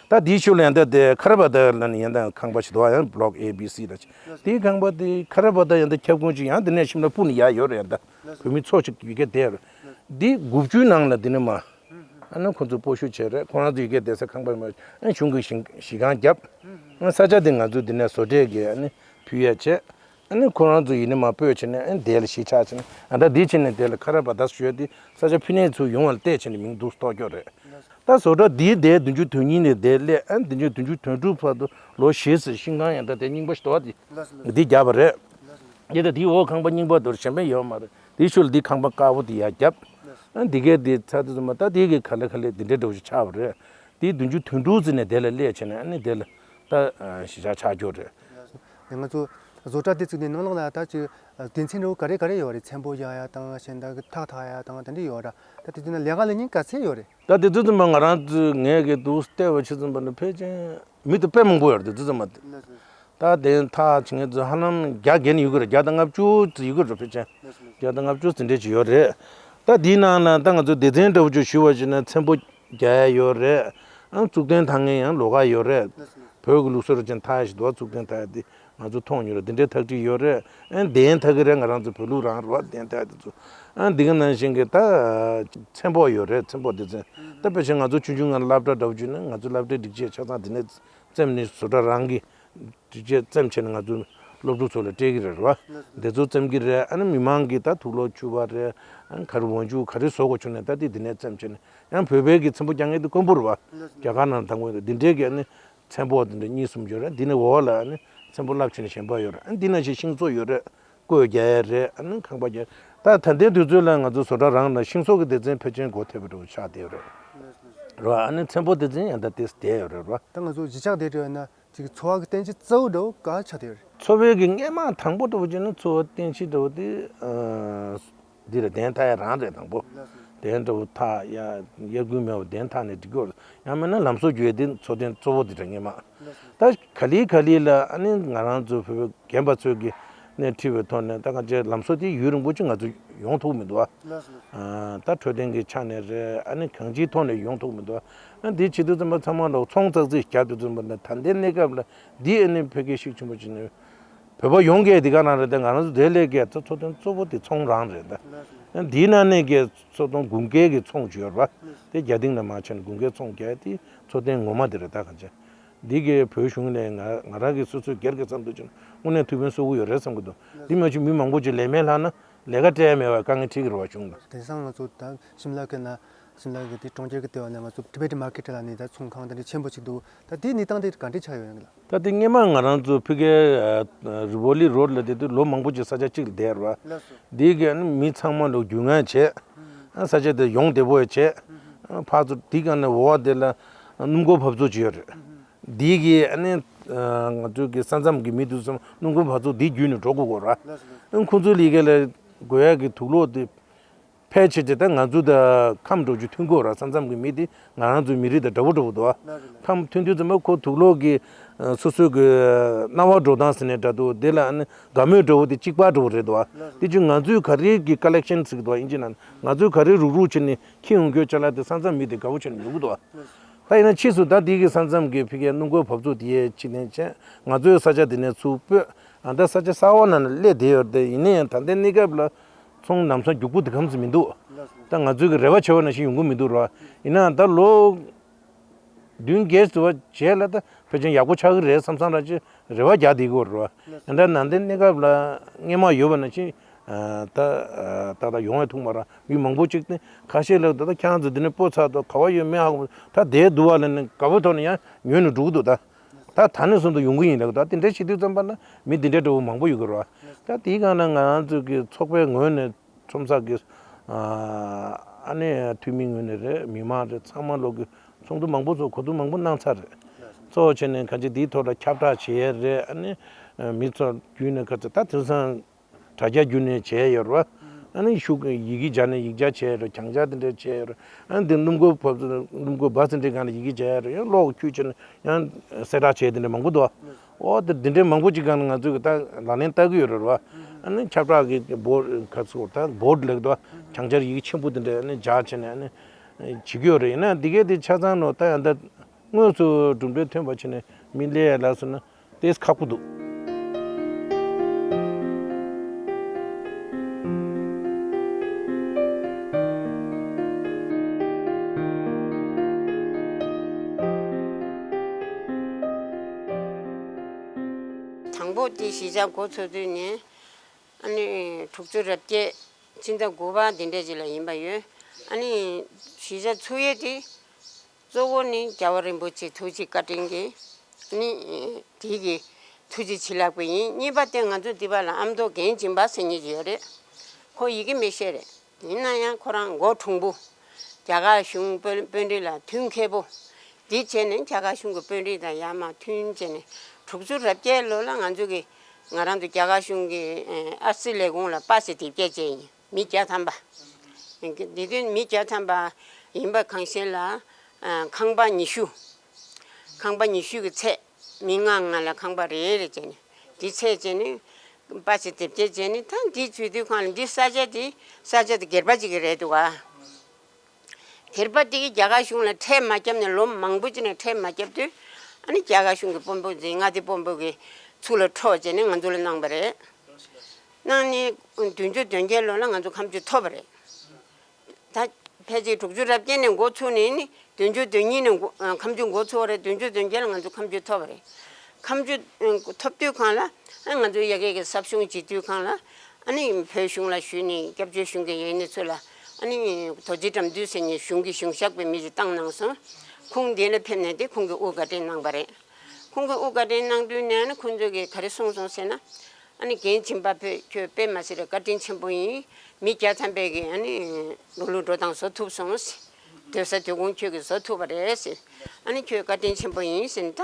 ད་དེའི་ཤུལ་ལ་ཡང་ད་དེ་ཁ་ར་བ་ད་ལ་ནི་ཡང་ད་ཁང་པ་ཞིག་འདུག་ཡང་Block A B C ལ་ཅིག་དེའི་ཁང་པ་དེ་ཁ་ར་བ་ད་ཡང་ད་ཁྱབ་ཁོངས་ཅིག་ཡང་འདི་ནས་ཤིམ་ལ་སྤུ་ནས་ཡར་ཡོད་རེད། ཡང་ད་བོད་མི་ཚོ་ཅིག་ཡོད་ཀྱི་དེ་རེད། འདི་དགུ་བཅུའི་ནང་ལ་འདི་ནས་མ། ཨ་ནི་ཁོ་ཚོ་སྤོ་བཤུད་བྱས་རེད། ཁོ་རང་ཚོ་ཡི་གེ་བསྡད་ས་ཁང་པ་མ་ཨ་གཞུང་གི་གཞི་གཞི་རྐང་བརྒྱབ། ཨ་ས་ཆ་དེ་ང་ཚོ་འདི་ནས་བཟོ་གྲྭས་ཀྱི་ཨ་ནི་ཕུལ་ཡ་བྱས། ཨ་ནི་ཁོ་རང་ཚོ་ཡིན་ནི་མ་སྤོས་བྱས་ནས་ཨ་ནི་དེ་ལ་གཞིས་ཆགས་བྱས་ནས་ཨ་ད་འདི་བྱས་ནས་དེ་ལ་ཁ་ར་བ་ད་ཞུ་ཡ་དེ་ས་ཆ་ཕུལ་ནས་ཚུར་ཡོང་བ་ལ་བལྟས་བྱས་ནས་མིང་འདུག་སྟོགས་སྐྱོ་རེད། ད་བཟོ་གྲྭ་འདིའི་དེ་བདུན་ཅུ་དོན་གཉིས་ནས་དེ་སླེབས་ཨ་ནི་བདུན་ཅུ་བདུན་ཅུ་དོན་དྲུག་བར་དུ་ལོ་བཞི་ཟེར་ཤིང་ཁང་ཡང་ད་དེ་རྙིང་པ་ཞིག་འདུག་བ་དེ་འདི་བརྒྱབ་པ་རེད། ཡིན་ད་དེའི་འོག་ཁང་པ་རྙིང་པ་དེར་གཞན་པ་ཡོད་མ་རེད། དེའི་ཤུལ་འདི་ཁང་པ་དཀར་པོ་དེ་ཡར་བརྒྱབ། ཨ་འདི་གའི་དེ་ཚ་དེ་ཚོ་མ་ད་དེ་གི་ག་ལེ་ག་ལེ་འདི་འདྲའི་འདྲ་བོ་ཞིག་ཆགས་པ་རེད། དེའི་བདུན་ཅུ་དོན་དྲུག་ཙམ་ནས་དེ་ལ་སླེབས་བྱས་ནས་ཨ་ནི་དེ་ལ་ད་གཞིས་ཆགས་ཆགས་རྒྱུ་རེད། ང་ཚོ་བཟོ་གྲྭ་དེ་བཙུགས་ནས་ནང་ལོགས་ལ་ད་ཅིག་དོན་ཚན་འདྲ་བོ་ག་རེ་ག་རེ་ཡོད་རེད། ཚེམ་པོ་རྒྱག་ཡ་དང་གཞན་དག་གི་ཐག་འཐག་ཡ་དང་དེ་འདྲ་ཡོད་ར། ད་དེ་དུས་ན་ལས་ཀ་ལས་ཉིན་ག་ཚད་ཡོད་རེད། ད་དེ་དུས་ཙམ་པ་ང་རང་ཚོ་ངས་གི་འདུག་བལྟས་པ་ཆ་ཙམ་པ་ནི་ཕལ་ཆེར་མི་དེ་དཔེ་མང་པོ་ཡོད་རེད་དེ་དུས་ཙམ་པ་དེ། ད་དེ་ཐག་ཆེ་ངེད་ཚོ་ཧ་ལམ་བརྒྱ་བརྒལ་ནས་ཡོད་ཀྱི་རེད། བརྒྱ་དང་ལྔ་བཅུ་ཙམ་ཡོད་ཀྱི་རེད། ཕལ་ཆེར་བརྒྱ་དང་ལྔ་བཅུ་ཙམ་འདྲས་ཅིག་ཡོད་རེད། ད་དེའི་ནང་ན་ད་ང་ཚོ་སྡེ་ཚན་འདྲ་བོ་ཅིག་ཞུ་བ་ཞིག་ན་ཚེམ་པོ་རྒྱག་ཡ་ཡོད་རེད། ཨང་གཙུག་རྟེན་ཐང་ངེ་ཡང་ལོགས་ཀ་ཡོད་རེད། བོད་ཀྱི་ལུགས་སྲོལ་ཅན་ཐག་ཞིག་འདུག་གཙུག་རྟེན་ཐག་དེ་ང་ཚོ་མཐོང་མྱོང་རེད། དེ་འདྲའི་ཐག་ཁྲིད་ཡོད་རེད། ཨང་གདན་ཐག་གི་རེད། ང་རང་ཚོ་བོད་ལུགས་རང་རེད་བ། གདན་ཐག་དེ་ཚོ་ཨང་འདི་ག་ནང་བཞིན་གྱི་ད་ཚེམ་པོ་ཡོད་རེད། ཚེམ་པོ་སྡེ་ཚན་ད་ཕལ་ཆེར་ང་ཚོ་ཆུང་ཆུང་ང་སློབ་གྲྭ་འདྲ་བོ་ཅིག་ན་ང་ཚོ་སློབ་གྲྭའི་སྒྲིག་ཆས་ཆ་ཚང་དེ་ནས་བཙེམས་ནས་བཟོ་གྲྭ་རང་གི་སྒྲིག་ཆས་བཙེམས་བྱས་ནས་ང་ཚོ་སློབ་ཕྲུག་ཚོ་ལ་སྤྲད་ཀྱི་རེད་བ། འདི་ཚོ་བཙེམས་ཀྱི་རེད། ཨ་ནི་མི་མང་གིས་ད་དུག་ལོག་བཅུ་པ་རེད། ཨ་ནི་ག་རེ་འོག་འཇུག་ག་རེ་བཟོ་དགོས་བྱུང་ན་ད་དེ་འདི་ནས་བཙེམས་བྱས་ནས། ཡང་བོད་པའི་གི་ཚེམ་པོ་རྒྱག་མཁན་དེ་དཀོན་པོ་རེད་བ། རྒྱ་གར་ནང་དང་པོ་འདི་འདྲའི་གི་ཨ་ནི་ཚེམ་པོ་འདི་འདྲ་གཉིས་གསུམ་ཡོད་རེད། འདི་ནས་འོག་ལ་ཨ་ནི་ཚེམ་པོ་རླབས་ཆེན་ཞིག་གཞན་པ་ཡོད་རེད། ཨ་ནི་འདི་ནང་བཞིན་ཤིང་བཟོ་ཡོད་རེད། བརྐོས་རྒྱག་ཡས་རེད། ཨ་ནི་ཁང་པ་རྒྱག་ད་ད་ལྟའི་དུས་ཚོད་ལ་ང་ཚོ་བཟོ་གྲྭ་རང་ལ་ཤིང་བཟོ་གི་སྡེ་ཚན་ཕལ་ཆེར་འགོ་ཐེབས་པ་འདྲ་བོ་ཆགས་བསྡད་ཡོད་རེད། རེད་བ། ཨ་ནི་ཚེམ་པོ་སྡེ་ཚན་ཡང་ད་ལྟའི་བསྡད་ཡོད་རེད་བ། ད་ང་ཚོ་གཞིས་ཆགས་དེ་འདྲ་ཡོད་ན་ཅིག་འཚོ་བ་གི་རྟེན་གཞི་གཙོ་བོ་འདྲ་བོ་ག་ཆགས་བསྡད་ཡོད་རེད། འཚོ་བའི་གི་སྔས་མ་དང་པོ་འདྲ་བོ་བྱས་ན་འཚོ་བ་རྟེན་གཞི་འདྲ་བོ་དེ་ཨ་འདི་རེད། གདན་ཐག་ཡ་རང་རེད་དང་པོ། གདན་འདྲ་བོ་ཐག་ཡ་དབྱར་དགུན་མེད་པར་གདན་ཐག་ནས་འགྲིག་གི་ཡོད་རེད། ཡང་མིན་ན་ལམ་བཟོ་རྒྱུ་ཡ་དེ་འཚོ་རྟེན་གཙོ་བོ་དེ་རེད་སྔས་མ། ད་ག་ལེ་ག་ལེ་ལ་ཨ་ནི་ང་རང་ཚོ་བོད་པའི་རྒན་པ་ཚོས་ཀྱི་སྣེ་ཁྲིད་པའི་ཐོག་ནས་ད་གང་ཅི་ལམ་བཟོ་དེ་ཡུན་རིང་པོ་ཅིག་ང་ཚོ་ཡོང་ཐུབ་མི་འདུག་ཨ། ལགས་སོ། ཨ་ད་འཕྲོད་བསྟེན་གྱི་ཆ་ནས་རེད། ཨ་ནི་གང་ཅིའི་ཐོག་ནས་ཡོང་ཐུབ་མི་འདུག་ཨ། འདི་བྱེད་དུས་ཙམ་པ་ཚང་མ་ལོག་ཚོང་ཙག་ཙིག་རྒྱབ་དུས་ཙམ་པ་ད་ད་ལྟའི་གནས་སྐབས་ལ་འདི་ཨ་ནི་ཕ་གིའི་ཤུགས་ཆེན་པོ་ཅིག་ནས་བོད་པ་ཡོངས་ཀྱི་འདི་ག་རང་རེད། ད་ང་རང་ཚོ་དེ་ལས་ཀྱི་ད་འཚོ་རྟེན་གཙོ་བོ་དེ་ཚོང་རང་རེད་ད། ལགས་སོ། འདིའི་ནང་ནས་ཀྱི་འཚོ་སྟངས་དགུན་ཁའི་གི་ཚོང་ཅིག་ཡོད་རེད་པ། དེ་རྒྱ་སྡིངས་ལ་མ་ཕྱིན་དགུན་ཁའི་ཚོང་རྒྱག་དེ་འཚོ་རྟེན་ངོ་མ་དེ་རེད་ད་གང་ཅི། འདི་གའི་བོད་གཞུང་ནས་ང་ང་རང་གི་སོ་སོའི་སྒེར་གྱི་བསམ་ཚུལ་བྱས་ན་དངོས་གནས་ཐུགས་ཕན་གསོས་ཀྱི་ཡོད་རེད་བསམ་གྱི་འདུག་འདི་མ་གཞི་མི་མང་པོ་ཅིག་ལས་མེད་ལྷག་ན་ལས་ཀ་སྤྲད་ཡ་མེད་པར་དཀའ་ངལ་འཕྲད་ཀྱི་རེད་བ་གཞུང་ལ། དེང་སང་ང་ཚོ་ད་ཤིམ་ལ་གི་ན་ཤིམ་ལ་གི་དེ་གྲོང་ཁྱེར་གི་ལྟེ་བ་ན་ང་ཚོ་Tibetan Market ལ་ནི་ད་ཚོང་ཁང་དེ་འདྲ་ཆེན་པོ་ཅིག་འདུག་ད་དེའི་གནས་སྟངས་དེ་ག་འདྲ་ཆགས་ཡོད་ཡོད་ལ། ད་དེ་སྔས་མ་ང་རང་ཚོ་ཕ་གིའི་རི་བོ་ལི་རོཌ་ལ་བསྡད་དུས་ལོ་མང་པོ་ཅིག་ས་ཆ་གཅིག་ལ་བསྡད་རེད་བ། ལགས་སོ། འདི་གའི་ནི་མི་ཚང་མ་ལོག་རྒྱུས་མངའ་བྱས། ཨ་ས་ཆ་དེ་ཡོངས་བདེ་པོ་བྱས། ཨ་ཕར་ཚུར་དེ་ག་ནས་འོག་དེ་ལ་སྣུམ་འཁོར་འབབ་ཚུགས་ཅིག་ཡོད་རེད། འདི་གི་ཨ་ནི་ང་ཚོའི་གི་ས་མཚམས་ཀྱི་མི་དེ་ཚོ་སྣུམ་འཁོར་འབབ་ཚུགས་འདི་བརྒྱུད་ནས་འགྲོ་དགོས་ཀྱི་རེད་བ། ལགས་སོ། ཨ་ཁོ་ཚོའི་ལས་ཀ་ལ་དགོས་ཡ་གི་དུག་ལོག་དེ་ཕལ་ཆེར་དེ་ད་ང་ཚོ་དང་ཁམས་འགྲོ་རྒྱུ་མཐུན་གྱི་ཡོད་རེད། ས་མཚམས་ཀྱི་མི་དེ་ང་རང་ཚོའི་མི་རིགས་དང་འདྲ་པོ་འདྲ་པོ་འདུག་བ། ལགས་རེད་ལགས། ཁམས་མཐུན་དུས་ཙམ་པ་ཁོ་དུག་ལོག་གི་ཨ་སོ་སོའི་གི་སྣང་བ་འགྲོ་སྟངས་ཟེར་ནས་འདྲ་འདུག་དེ་ལ་ཨ་ནི་དགའ་མོས་འདྲ་པོ་དེ་གཅིག་པ་འདྲ་པོ་རེད་འདུག་བ། ལགས་རེད། དེ་ཅུ་ང་ཚོས་ག་རེ་གི་ཀ་ལེག་ཤན་ཟེར་གི་འདུག་བ་དབྱིན་ཇི་ནང་ང་ཚོས་ག་རེ་རུག་རུག་བྱས་ནས་འཁྱེར་ཡོང་རྒྱུའི་ཅ་ལག་དེ་ས་མཚམས་མི་དེ་དགའ་པོ་བྱས་ནས་ཉོ་གི་འདུག་བ། ལགས་རེད། ད་ཡིན་ན་ཕྱིས་སུ་ད་དེ་གི་ས་མཚམས་ཀྱི་ཕ་གིའི་སྣུམ་འཁོར་འབབ་ཚུགས་དེ་ཡས་ཕྱི་ནས་བྱས་ང་ཚོའི་ས་ཆ་དེ་ནས་ཚུར་སྤོས། ཨ་ད་ས་ཆ་གསར་པ་ནང་ལ་སླེབས་བསྡད་ཡོད་རེད། ཡིན་ན་ཡང་ད་ལྟའི་གནས་སྐབས་ལ་ཚོང་ལམ་སང་རྒྱུག་པོ་དེ་གམ་ཙམ་མི་འདུག་ལགས་སོ། ད་ང་ཚོའི་གི་རེ་བ་བྱས་པ་ནང་བཞིན་ཡོང་གི་མི་འདུག་ར། ཡིན་ནའང་ད་ལོ་བདུན་བརྒྱད་ཙམ་བ་རྗེས་ལ་ད་ ཆེན་ཡག་པོ་ཆགས་ཀྱི་རེད་བསམ་བསམ་ར་ཅིག་རེ་བ་རྒྱག་བསྡད་ཀྱི་ཡོད་རེད་བ། ཡིན་ད་ནང་བསྟན་གནས་སྐབས་ལ་སྔོན་མ་ཡོད་པ་ནང་བཞིན་ད་ད་ལྟ་ཡོང་བའི་ཐུག་མ་ར་མི་མང་པོ་ཅིག་ནི་ཁ་ཤས་ལ་ད་ལྟ་ཁྱེད་ཚོ་འདི་ནས་སྤོ་ཚར་དུས་ག་བ་ཡོད་མེད་ཧ་གོ། ད་དེ་འདུག་བ་ལ་ནི་དགའ་པོའི་ཐོག་ནས་ཡང་ཉོས་ནས་འགྲོ་གི་འདུག་ད། ད་ད་ནས་བཟུང་དུ་ཡོང་གི་ཡིན་ལབ་ད་དེ་འདྲ་བྱེད་དུས་ཙམ་པ་ན་མི་དེ་འདྲ་འདྲ་བོ་མང་པོ་ཡོད་ཀྱི་རེད་བ། ད་དེའི་སྒང་ལ་ང་རང་ཚོ་གི་ཚོགས་པའི་ངོས་ནས་ཁྲོམ་ས་གི་ཨ་ནི་འཐུས་མི་ངོས་ནས་རེད། མི་མང་རེད། ཚང་མ་ལོག་གི་ཚོགས་འདུ་མང་པོ་ཚོགས། གོ་བསྡུར་མང་པོ་གནང་ཚར་རེད། གཙོ་བོ་བྱས་ནས་གང་ཅི་དེའི་ཐོག་ལ་ཁྱབ་བསྒྲགས་བྱེད་ཡས་རེད། ཨ་ནི་མི་ཚོ་བརྒྱུད་ནས་ག་ཚོད་ད་དེང་སང་དྲ་རྒྱ་བརྒྱུད་ནས་བྱས་ཡོད་རེད་བ། ཨ་ནི་ཤུགས་ཡི་གེ་སྦྱར་ནས་ཡིག་ཆ་བྱས་ཡོད་རེད། གྱང་ཆ་དེ་འདྲ་བྱས་ཡོད་རེད། ཨ་ནི་དེ་སྣུམ་འཁོར་བབས་སྣུམ་འཁོར་བ་ཚན་འདྲའི་སྒང་ལ་ཡི་གེ་བྱས་ཡོད་རེད། ཡང་གློག་འཁྱུད་བྱས་ནས་ཡང་གསལ་བསྒྲགས་བྱས་དེ་འདྲ་མང་པོ་འདུག་ཨོ་དེ་དེ་འདྲའི་མང་པོ་ཅིག་སྒང་ལ་ང་ཚོས་གི་ད་ལག་ལེན་བསྟར་གི་ཡོད་རེད་བ། ཨ་ནི་ཁྱབ་བསྒྲགས་ཀྱི་བོར་ག་ཚོད་ད་བོར་ལེགས་དོ། གྱང་ཆར་ཡི་གེ་ཆེན་པོ་དེ་འདྲ་ཨ་ནི་སྦྱར་བྱས་ནས་ཨ་ནི་བྱེད་ཀྱི་ཡོད་རེད། ཡིན་ན་འདི་གས་དེ་ཆ་ཚང་ནོ་ད་ཡང་ད་དངོས་སུ་གྲུབ་འབྲས་ཐོན་པ་བྱས་ནས་མི་སླེབས་ཡ་ལ་སོང་ན་ཏེས་ཁག་པོ་འདུག་དང་པོ་དེ་གཞིས་ཆགས་འགོ་ཚུགས་དུས་ནས་ཨ་ནི་དྲུག་ཅུ་རེ་བརྒྱད་སྤྱི་ཟླ་དགུ་པ་འདི་འདྲ་ཅིག་ལ་ཡིན་པ་ཡོད། ཨ་ནི་གཞིས་ཆགས་ཚུགས་ཡས་དེ་གཙོ་བོ་ནི་རྒྱལ་བ་རིན་པོ་ཆེ་ཐུགས་རྗེ་བཀའ་དྲིན་གྱིས་ནི་དེའི་གི་ཐུགས་རྗེ་བྱིན་རླབས་པ་ཡིན། གཉིས་པ་དེ་ང་ཚོ་འདི་པ་ལ་ཨ་མདོ་རྒན་འཇིམ་པ་ཟེར་མཁན་ཅིག་ཡོད་རེད། ཁོ་ཡི་གེ་མི་ཤེས་རེད། ཡིན་ན་ཡང་ཁོ་རང་མགོ་གྲུང་པོ། རྒྱ་གར་གཞུང་དཔོན་དཔོན་རིགས་ལ་མཐུན་མཁས་པོ། འདི་བྱས་ནས་རྒྱ་གར་གཞུང་གི་དཔོན་རིགས་དང་ཡར་མར་མཐུན་བྱས་ནས་དྲུག་ཅུ་རེ་བརྒྱད་ལོ་ལ་ང་ཚོ་གི་ང་རང་ཚོ་རྒྱ་གར་གཞུང་གི་ཨ་རྩིས་ལས་ཁུངས་ལ་པ་སེ་དེབ་སྐྱེལ་བྱས་ཡིན། མི་བརྒྱ་ཐམ་པ། འདི་དུས་མི་བརྒྱ་ཐམ་པ་ཡིན་པ་གང་ཤེས་ལ། ཁང་པ་ཉི་ཤུ། ཁང་པ་ཉི་ཤུ་གི་ཚད། མི་ལྔ་ལྔ་ལ་ཁང་པ་རེ་རེ་བྱས་ནས་འདི་ཚད་བྱས་ནས་པ་ཚེ་དེབ་སྐྱེལ་བྱས་ནས་ད་འདི་བྱེད་དུས་གང་ལ་འདི་ས་ཆ་འདི་ས་ཆ་དེ་སྒེར་པ་ཅིག་གི་རེད་འདུག་ག་སྒེར་པ་དེ་གིས་རྒྱ་གར་གཞུང་ལ་ཁྲལ་མ་བརྒྱབ་ནས་ལོ་མང་པོ་ཅིག་ནས་ཁྲལ་མ་བརྒྱབ་དུས་ཨ་ནི་རྒྱ་གར་གཞུང་གི་དཔོན་པོ་འཛིན་མངའ་སྡེ་དཔོན་པོ་གི་ཚུར་ལ་འཕྲོག་བྱས་ནས་ང་ཚོ་ལ་གནང་བ་རེད། གནང་ནས་བདུན་ཅུ་དོན་བརྒྱད་ལོ་ལ་ང་ཚོ་ཁ་མཆུ་ཐོབ་པ་རེད། ད་ཕལ་ཆེར་དྲུག་ཅུ་རེ་བརྒྱད་ནས་འགོ་ཚུགས་ནས་ནི་བདུན་ཅུ་དོན་གཉིས་ནས་འགོ་ཨ་ཁ་མཆུ་འགོ་ཚུགས་པ་རེད། བདུན་ཅུ་དོན་བརྒྱད་ལ་ང་ཚོ་ཁ་མཆུ་ཐོབ་པ་རེད། ཁ་མཆུ་ཨ་ཐོབ་དུས་གང་ལ་ཨ་ང་ཚོ་ཡ་གི་གི་ཟབ་སྦྱོང་བྱེད་དུས་གང་ལ་ཨ་ནི་བོད་གཞུང་ལ་ཞུས་ནས་སྐྱབས་བཅོལ་གཞུང་གི་ཡན་ནི་ཚོ་ལ་ཨ་ནི་རྡོ་རྗེ་དགྲ་འདུལ་ཟེར་ནས་གཞུང་གི་གཞུང་ཞབས་པའི་མི་ཞིག་བཏང་གནང་སོང་། ཁོང་འདི་ལ་ཕེབས་ནས་དེ་ཁོང་གིས་དབུ་བཀའ་དྲིན་གནང་པ་རེད། ཁོང་གིས་དབུ་བཀའ་དྲིན་གནང་དུས་ནས་ཨ་ནི་ཁོང་ཚོ་གིས་ག་རེ་གསུངས་སོང་ཟེར་ན། ཨ་ནི་རྒན་འཇིམ་པ་བོས་ཁྱོད་དཔེ་མ་སྲིད་པའི་བཀའ་དྲིན་ཆེན་པོ་ཡིན། མི་བརྒྱ་ཐམ་པའི་གི་ཨ་ནི་འགྲོ་ལུགས་འགྲོ་སྟངས་བཟོ་ཐུབ་སོང་། སྡོད་ས་སྡོད་ཁུངས་ཁྱོད་ཀྱིས་བཟོ་ཐུབ་པ་རེད་ཟེར། ཨ་ནི་ཁྱོད་བཀའ་དྲིན་ཆེན་པོ་ཡིན་ཟེར་ནས་ད་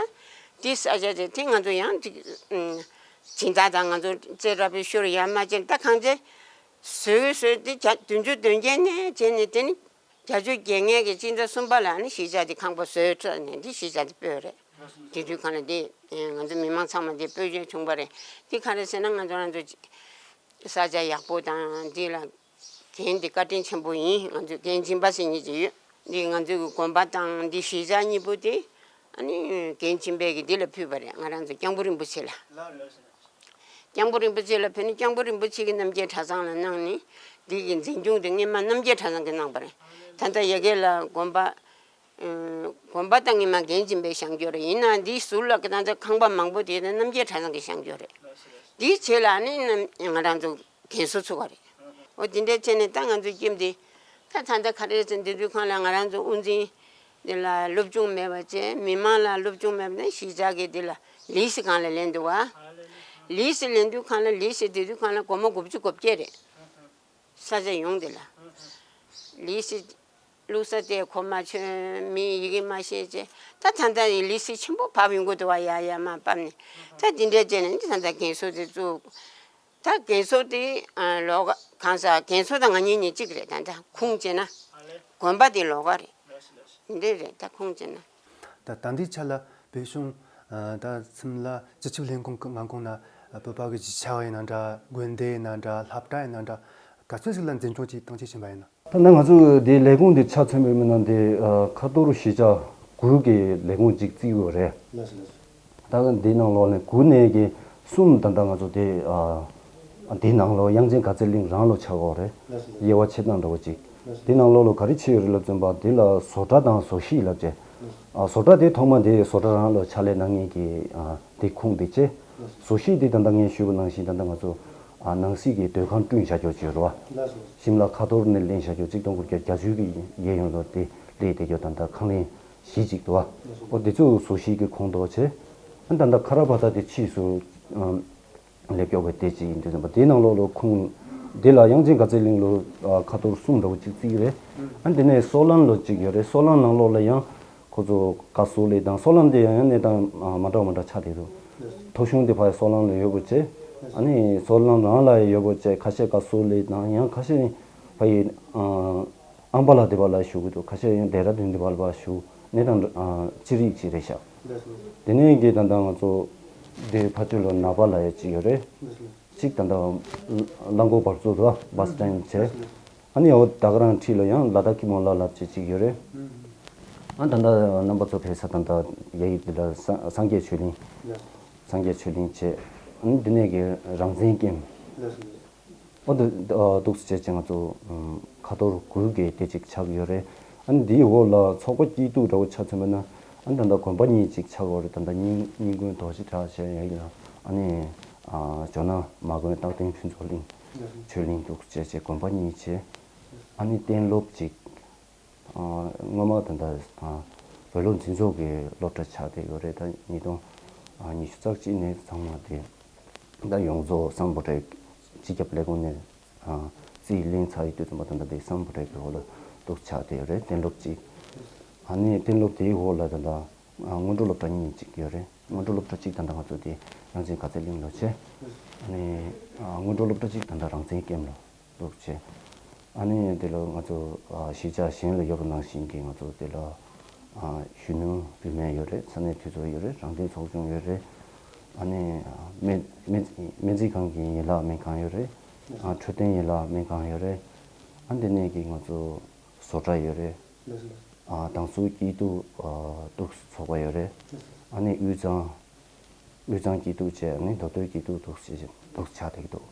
དེ་ས་ཆ་དེ་དེ་ང་ཚོ་ཡང་ཅིག་སྦྱིན་བདག་དང་ང་ཚོ་རྩེ་ར་བའི་ཤོར་ཡ་མ་བྱས་ད་གང་བྱས་བཟོས་བཟོས་དེ་བརྒྱ་བདུན་ཅུ་དོན་བརྒྱད་ནས་བྱས་ནས་དེ་ནི། བརྒྱད་ཅུ་གྱ་ལྔ་གི་སྤྱི་ཟླ་གསུམ་པ་ལ་ནི་གཞིས་ཆགས་འདི་ཁང་པ་བཟོས་ཚར་ནས་འདི་གཞིས་ཆགས་འདི་སྤོས་རེད། དེ་དུས་གང་ལ་འདི་ང་ཚོ་མི་མང་ཚང་མ་འདི་སྤོས་བྱས་བྱུང་བ་རེད། འདི་ག་རེ་ཟེར་ན་ང་ཚོ་རང་ཚོ་ས་ཆ་ཡག་པོ་དང་འདི་ལ་རྒན་འདི་བཀའ་དྲིན་ཆེན་པོ་ཡིན། ང་ཚོ་རྒན་འཇིམ་པ་ཟེར་མཁན་ཅིག་ཡོད། འདི་ང་ཚོ་གི་དགོན་པ་དང་འདི་གཞིས་ཆགས་གཉིས་པོ་དེ་ཨ་ནི་རྒན་འཇིམ་པས་ཀྱི་འདི་ལ་ཕུལ་བ་རེད། ང་རང་ཚོ་སྐྱབས་མགོན་རིན་པོ་ཆེ་ལ། སྐྱབས་མགོན་རིན་པོ་ཆེ་ལ་ཕེབས་ནས་སྐྱབས་མགོན་རིན་པོ་ཆེ་གིས་རྣམ་རྒྱལ་གྲྭ་ཚང་ལ་གནང་ནས་འདི་གི་འཛིན་སྐྱོང་དེ་སྔོན་མ་རྣམ་རྒྱལ་གྲྭ་ཚང་གིས་གནང་བ་རེད། ད་ལྟ་ཡ་གི་ལ་དགོན་པ་ཨ་དགོན་པ་ད་སྔོན་མ་རྒན་འཇིམ་པས་བཞེངས་རྒྱུ་རེད། ཡིན་ནའང་འདིའི་ཟུར་ལ་ད་ལྟ་ཁང་པ་མང་པོ་དེ་རྣམ་རྒྱལ་གྲྭ་ཚང་གིས་བཞེངས་རྒྱུ་རེད། འདིའི་རྗེས་ལ་ནི་རྣམ་ང་རང་ཚོ་རྒན་གསོ་ཚུགས་པ་རེད། འོ་དེ་འདྲའི་བྱས་ནས་ད་ང་ཚོའི་ཁྱིམ་འདི་ད་ད་ལྟ་ག་རེ་ཟེར་འདི་དུས་གང་ལ་ང་རང་ཚོ་དབུ་འཛིན་འདི་ལ་སློབ་སྦྱོང་མེད་པ་བྱས། མི་མང་ལ་སློབ་སྦྱོང་མེད་པ་ནས་གཞིས་ཆགས་ཀྱི་འདི་ལ་ལི་སི་གང་ལ་ལེན་འདུག་བ། ལི་སི་ལེན་དུས་གང་ལ་ལི་སི་འདི་དུས་གང་ལ་སྒོར་མོ་དགུ་བཅུ་གོ་བརྒྱད་རེད། ས་ཆ་ཡོངས་འདི་ལ་ལི་སི་བླུག་ས་དེ་གོ་མ་ཆོད། མི་ཡི་གེ་མ་ཤེས་བྱས། ད་ད་ལྟ་ཡི་ལི་སི་ཆེན་པོ་བབས་ཡོང་གི་འདུག་བ། ཡ་ཡ་མ་བབས་ནས་ད་འདི་འདྲས་བྱས་ནས་འདི་ད་ལྟ་རྒན་གསོ་དེ་བཙུགས། ད་རྒན་གསོ་དེ་ཨ་ལོགས་ཀ་གང་ཟག་རྒན་གསོ་དང་ང་གཉིས་གཉིས་གཅིག་རེད། ད་ལྟ་ཁུངས་བྱས་ན་དགོན་པ་དེ་ལོགས་ཀ་རེད། འདི་རེད། ད་ཁུངས་བྱས་ན། ད་ད་ལྟའི་ཆ་ལ་བོད་གཞུང་ཨ་ད་སིམ་ལ་སྤྱི་ཁྱབ་ལས་ཁུངས་ཀྱི་མངའ་ཁོངས་ན་བོད་པ་གི་གཞིས་ཆགས་ཡིན་ན་འདྲ། དགོན་སྡེ་ཡིན་ན་འདྲ། སློབ་གྲྭ་ཡིན་ན་འདྲ། ག་ཚོད་ཞིག་ལ་འཛིན་སྐྱོང་བྱེད་སྟངས་ཅི་བྱེད་པ་ཡིན་ན། ད་ནི་ང་ཚོ་འདི་ལས་ཁུངས་འདི་ཆ་མཚོན་པའི་མི་ནང་འདི་ཨ་ཁ་ཐོར་གཞིས་ཆགས་དགུ་གི་ལས་ཁུངས་གཅིག་བརྩིས་ཡོད་རེད། ལགས་སོ་ལགས་སོ། ད་འདི་ནང་ལོགས་ནས་དགུ་ནས་ཀྱི་གསུམ་ད་ལྟ་ང་ཚོ་དེ་ཨ་དེའི་ནང་ལོགས་དབྱངས་ཅན་དགའ་ཚལ་གླིང་རང་ལོགས་ཆགས་ཡོད་རེད། ལགས་སོ་ལགས་སོ། དབྱེ་བ་ཕྱེ་སྟངས་འདྲ་བོ་ཅིག། དེ་ནང་ལོགས་ལ་ག་རེ་བྱས་ཡོད་རེད་ལབ་ཙམ་པ་དེ་ལ་བཟོ་གྲྭ་དང་བཟོ་གཞིས་ལབ་བྱས། ཨ་བཟོ་གྲྭ་དེ་ཐོག་མ་དེ་བཟོ་གྲྭ་རང་ལ་ཕྱག་ལས་གནང་མཁན་གྱི་ཨ་དེ་ཁུངས་དེ་བྱས། བཟོ་གཞིས་དེ་ད་ལྟ་ངས་ཞུས་པ་ནང་བཞིན་ད་ལྟ་ང་ཚོ་ཨ་ནང་སྲིད་ཀྱི་སྡོད་ཁང་བསྐྲུན་བཞག་རྒྱུ་ཅིག་ཡོད་རེད་བ། ཞིམ་ལ་ཁ་ཐོར་ནས་ལེན་བཞག་རྒྱུ་གཅིག་སྟོང་དགུ་བརྒྱ་བརྒྱད་ཅུ་གི་རྒྱལ་ཡོངས་ལོ་དེ་སླེབས་བསྡད་རྒྱུ་ད་ལྟ་ཁང་ལེན་གཞི་གཅིག་འདུག་བ། ཨོ་དེ་ཚོ་བཟོ་གཞིས་ཀྱི་ཁོངས་གཏོགས་བྱས། ཨ་ད་ལྟ་ཁ་ར་བ་ད་དེ་ཕྱིས་སུ་ཨ་སླེབས་ཀྱོག་གི་དེ་གཅིག་ཡིན་དུས་ཙམ་པ་དེའི་ནང་ལོགས་ལ་ཁུངས་དེ་ལ་དབྱངས་ཅན་དགའ་ཚལ་གླིང་ལོ་ཨ་ཁ་ཐོར་གསུམ་འདྲ་བོ་གཅིག་བརྩིས་ཀྱི་རེད། ཨ་དེ་ནས་སོ་ལན་ལོ་གཅིག་ཡོད་རེད། སོ་ལན་ནང་ལོགས་ལ་ཡང་ཁོ་ཚོ་བཀའ་ཟུར་ལས་དང་སོ་ལན་དེ་ཡང་ཡང་གནས་སྟངས་ཨ་མ་འདྲ་བ་མ་འདྲ་ཆགས་བསྡད་འདུག་ཐོ་གཞུང་དེ་ཕར་སོ་ལན་ལ་ཡོད་པ་བྱས། ཨ་ནི་སོ་ལན་རང་ལ་ཡོད་པ་བྱས་ཁ་ཤས་བཀའ་ཟུར་ལས་དང་ཡང་ཁ་ཤས་ཕ་ཡི་ཨ་ཨམ་བ་ལ་དེ་བ་ལ་བཞུགས་ཀྱི་འདུག་ཁ་ཤས་ཡང་ལྡེ་ར་ལྡུན་དེ་བ་ལ་བཞུགས་གནས་སྟངས་ཨ་ཅི་རིགས་ཅིག་རེད་ཤག་དེ་ནས་གི་ད་ལྟ་ང་ཚོ་དེ་ཕ་ཆོས་ལ་ནག་པ་ལ་ཡ་ཅིག་ཡོད་རེད། ཅིག་ད་ལྟ་རླངས་འཁོར་བར་ཚུགས་ར་བ་སི་སི་ཊེན་ཌི་བྱས། ཨ་ནི་འོ་ད་ག་རང་འཁྲིས་ལ་ཡང་ལ་དྭགས་ཀྱི་མོ་ལ་ལབ་ཅིག་ཅིག་ཡོད་རེད། ཨ་ད་ལྟ་རྣམ་པ་ཚོ་ཕེབས་ས་ད་ལྟ་ཡ་ཡིག་འདི་ལ་སངས་སངས་རྒྱས་ཆོས་གླིང་། སངས་རྒྱས་ཆོས་གླིང་བྱས། ཨ་ནི་འདི་ནས་གི་རང་བཙན་ཀེམ། ཨོ་འདི་འདུག་སེ་བྱས་ཅིག་ང་ཚོ་ཁ་ཐོར་དགུ་གི་དེ་ཅིག་ཆགས་ཡོད་རེད། ཨ་ནི་འདིའི་འོག་ལ་ཚོགས་པ་སྐྱིད་སྡུག་འདྲ་བོ་ཆ་མཚོན་པ་ན། ཨ་ནི་ད་ལྟ་དགོན་པ་གཉིས་ཅིག་ཆགས་ཡོད་རེད། ད་ལྟ་རྙིང་རྙིང་དགོན་རྡོ་རྗེ་བྲག་བྱས་ཡ་ཡིག་ལ་ཨ་ནི་ཇོ་ནང་མ་དགོན་རྟག་བརྟན་ཕུན་ཚོགས་གླིང་ཆོས་གླིང་འདུག་སེ་བྱས་ཅིག་དགོན་པ་གཉིས་བྱས། ཨ་ནི་གཏན་སློབ་ཅིག་ཨ་སྔོན་མ་ད་ལྟ་ཨ་བོད་སློབ་འཛིན་ཚོགས་ཀྱི་སློབ་གྲྭ་ཆགས་བསྡད་ཡོད་རེད། ད་ཉིས་སྟོང་ཨ་ཉི་ཤུ་རྩ་གཅིག་ནས་ཚང་མ་དེ་ད་ཡོངས་རྫོགས་སམ་བྷོ་ཊའི་སྤྱི་ཁྱབ་ལས་ཁུངས་ནས་ཨ་རྩིས་ལེན་ཚར་ཡོད་དུས་ཙམ་པ་ད་ལྟ་དེ་སམ་བྷོ་ཊའི་གི་འོག་ལ་འདུག་ཆགས་བསྡད་ཡོད་རེད། གཏན་སློབ་ཅིག་ཨ་ནི་གཏན་སློབ་དེའི་འོག་ལ་ད་ལྟ་ཨ་སྔོན་འགྲོ་སློབ་གྲྭ་གཉིས་ཅིག་ཡོད་རེད། སྔོན་འགྲོ་སློབ་གྲྭ་གཅིག་ད་ལྟ་ང་ཚོ་དེ་རང་བཙན་དགའ་ཚལ་གླིང་ལ་བྱས། ཨ་ནི་ཨ་སྔོན་འགྲོ་སློབ་གྲྭ་གཅིག་ད་ལྟ་རང་བཙན་ཀེམ་ལ། འདུག་བྱས། ཨ་ནི་དེ་ལ་ང་ཚོ་ཨ་གཞིས་ཆགས་གཞན་ལ་ཡོད་པ་ནང་བཞིན་གྱི་ང་ཚོ་དེ་ལ་ཨ་གཞོན་ནུ་བུད་མེད་ཡོད་རེད། ས་གནས་དུད་ཚོགས་ཡོད་རེད། རང་བདེན་ཚོགས་ཆུང་ཡོད་རེད། ཨ་ནི་ཨ་སྨན་སྨན་སྨན་རྩིས་ཁང་གི་ཡན་ལག་སྨན་ཁང་ཡོད་རེད། ཨ་འཕྲོད་བསྟེན་ཡན་ལག་སྨན་ཁང་ཡོད་རེད། ཨ་འདི་ནས་ཀྱི་ང་ཚོ་བཟོ་གྲྭ་ཡོད་རེད། ཨ་དྭངས་གསུམ་སྐྱིད་སྡུག་ཨ་འདུག་ཚོགས་པ་ཡོད་རེད། ཨ་ནི་དབུས་གཙང་དབུས་གཙང་སྐྱིད་སྡུག་བཅས་ཨ་ནི་མདོ་སྟོད་སྐྱིད་སྡུག་འདུག་བྱས་འདུག་ཆགས་བསྡད་ཀྱི་འདུག